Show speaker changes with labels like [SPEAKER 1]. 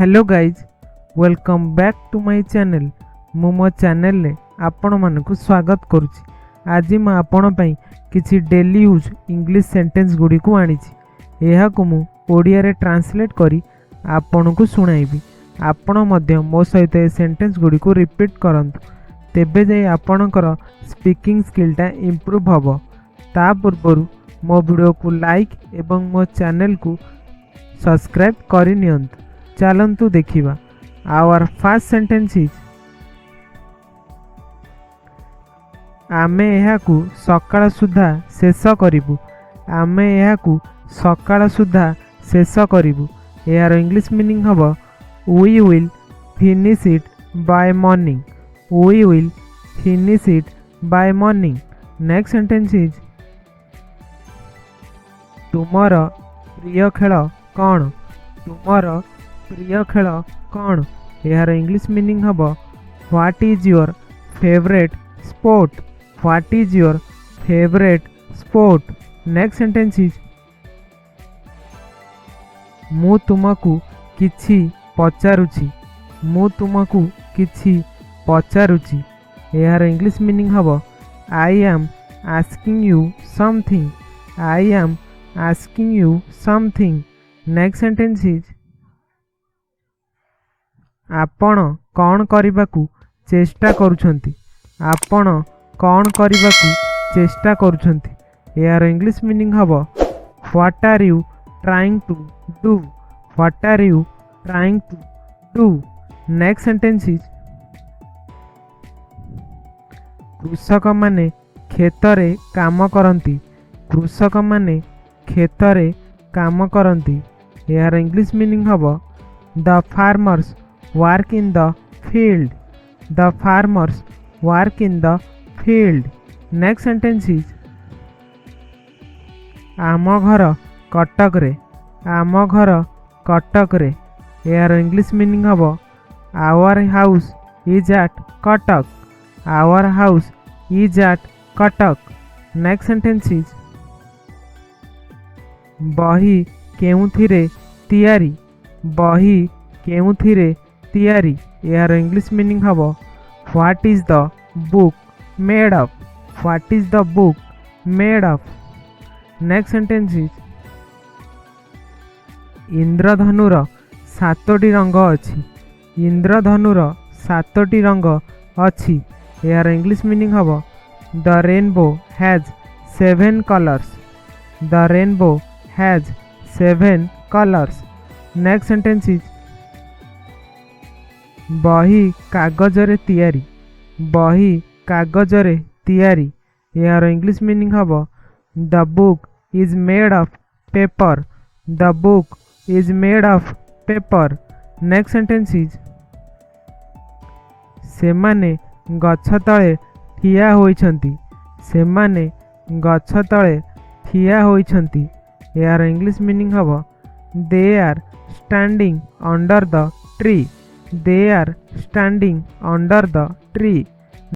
[SPEAKER 1] Hello guys, welcome back to my channel. ମୁଁ ମୋ ଚ୍ୟାନେଲରେ ଆପଣମାନଙ୍କୁ ସ୍ୱାଗତ କରୁଛି। ଆଜି ମୁଁ ଆପଣ ପାଇଁ କିଛି ଡେଲି ୟୁଜ୍ ଇଂଲିଶ ସେଣ୍ଟେନ୍ସ ଗୁଡ଼ିକୁ ଆଣିଛି। ଏହାକୁ ମୁଁ ଓଡ଼ିଆରେ ଟ୍ରାନ୍ସଲେଟ୍ କରି ଆପଣଙ୍କୁ ଶୁଣାଇବି। ଆପଣ ମଧ୍ୟ ମୋ ସହିତ ଏ ସେଣ୍ଟେନ୍ସ ଗୁଡ଼ିକୁ ରିପିଟ୍ କରନ୍ତୁ, ତେବେ ଯାଇ ଆପଣଙ୍କର ସ୍ପିକିଂ ସ୍କିଲ୍ଟା ଇମ୍ପ୍ରୁଭ୍ ହେବ। ତା ପୂର୍ବରୁ ମୋ ଭିଡ଼ିଓକୁ ଲାଇକ୍ ଏବଂ ମୋ ଚ୍ୟାନେଲକୁ ସବସ୍କ୍ରାଇବ୍ କରିନିଅନ୍ତୁ। ଚାଲନ୍ତୁ ଦେଖିବା। Our first sentence is, ଆମେ ଏହାକୁ ସକାଳ ସୁଦ୍ଧା ଶେଷ କରିବୁ। ଆମେ ଏହାକୁ ସକାଳ ସୁଦ୍ଧା ଶେଷ କରିବୁ। ଏହାର ଇଂଲିଶ ମିନିଂ ହେବ, We will finish it by morning. We will finish it by morning. Next sentence is, ତୁମର ପ୍ରିୟ ଖେଳ କ'ଣ? ତୁମର ପ୍ରିୟ ଖେଳ କ'ଣ? ଏହାର ଇଂଲିଶ ମିନିଂ ହେବ, What is your favourite sport? What is your favourite sport? Next sentence is, ମୁଁ ତୁମକୁ କିଛି ପଚାରୁଛି। ମୁଁ ତୁମକୁ କିଛି ପଚାରୁଛି। ଏହାର ଇଂଲିଶ ମିନିଂ ହେବ, I am asking you something. I am asking you something. Next sentence is, ଆପଣ କ'ଣ କରିବାକୁ ଚେଷ୍ଟା କରୁଛନ୍ତି? ଆପଣ କ'ଣ କରିବାକୁ ଚେଷ୍ଟା କରୁଛନ୍ତି? ଏହାର ଇଂଲିଶ ମିନିଂ ହେବ, What are you trying to do? What are you trying to do? Next sentence is, କୃଷକମାନେ କ୍ଷେତରେ କାମ କରନ୍ତି। କୃଷକମାନେ କ୍ଷେତରେ କାମ କରନ୍ତି। ଏହାର ଇଂଲିଶ ମିନିଂ ହେବ, The farmers work in the field. The farmers work in the field. Next sentence is, ଆମ ଘର କଟକରେ। ଆମ ଘର କଟକରେ। ଏହାର ଇଂଲିଶ ମିନିଂ ହେବ, Our house is at Cuttack. Our house is at Cuttack. Next sentence is, ବହି କେଉଁଥିରେ ତିଆରି? ବହି କେଉଁଥିରେ ତିଆରି? ଏହାର ଇଂଲିଶ ମିନିଂ ହେବ, What is the book made of? What is the book made of? Next sentence is, ଇନ୍ଦ୍ରଧନୁର ସାତୋଟି ରଙ୍ଗ ଅଛି। ଇନ୍ଦ୍ରଧନୁର ସାତୋଟି ରଙ୍ଗ ଅଛି। ଏହାର ଇଂଲିଶ ମିନିଂ ହେବ, The rainbow has seven colours. The rainbow has seven colours. Next sentence is, ବହି କାଗଜରେ ତିଆରି। ବହି କାଗଜରେ ତିଆରି। ଏହାର ଇଂଲିଶ ମିନିଂ ହେବ, The book is made of paper. The book is made of paper. Next sentence is, ସେମାନେ ଗଛ ତଳେ ଠିଆ ହୋଇଛନ୍ତି। ସେମାନେ ଗଛ ତଳେ ଠିଆ ହୋଇଛନ୍ତି। ଏହାର ଇଂଲିଶ ମିନିଂ ହେବ, They are standing under the tree. They are standing under the tree.